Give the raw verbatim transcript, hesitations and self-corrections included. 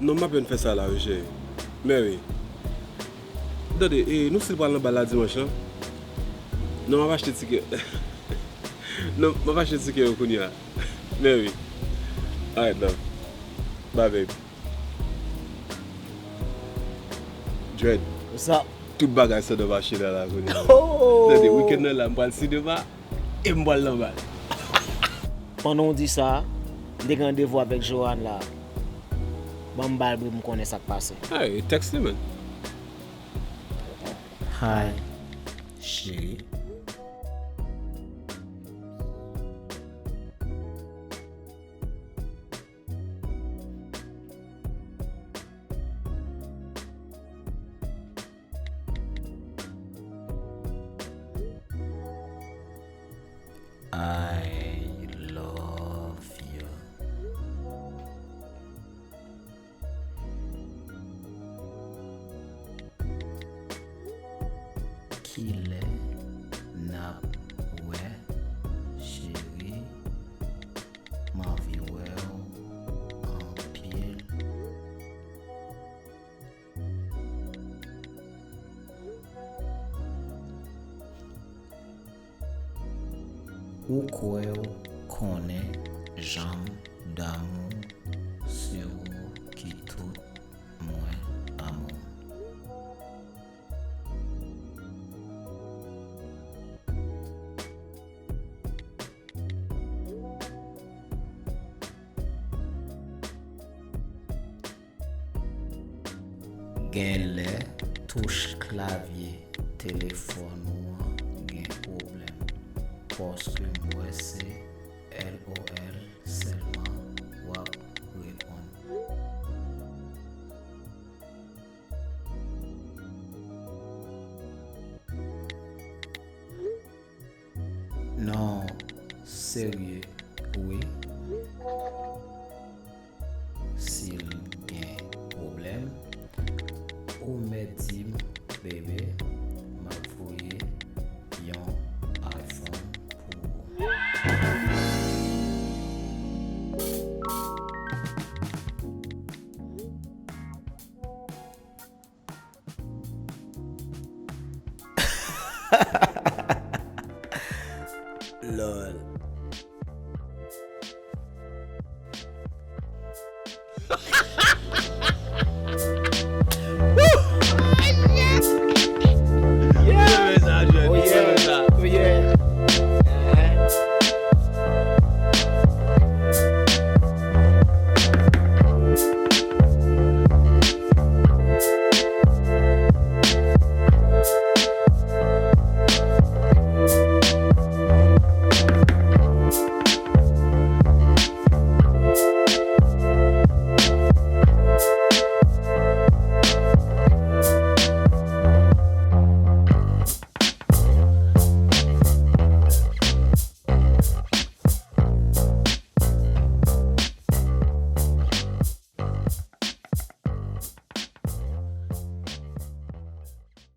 Non, m apèn fè sa la, wi, cheri. Mary. Tande, e, nou still pral nan bal la dimanch lan? Non, m ap achte tikè. Non, m ap achte tikè yo kounye a. Mary. Alright, love. Bye, babe. Dread. What's up? Tout bagay Sodom achte la, la, kounye a. Oh! Tande, weekend nan la, m pral sinema e m pral nan bal. Pandan w di sa, m te gen randevou avèk Joanne la. Ban m ba l bri pou m konnen sa k pase. Hey, text li, man. Hi, cheri. I love you. Kilè n ap wè, cheri? M anvi wè w anpil. Ou kwè w konnen jan m damou, se ou ki tout mwen, amou. Genlè touch klavye telefòn ou an gen pwoblèm, paske m wè se L O L sèlman w ap reponn. Non, serye, wi. Si l gen pwoblèm, ou mèt di m, bebe, m ap voye yon iPhone pou ou. Lol.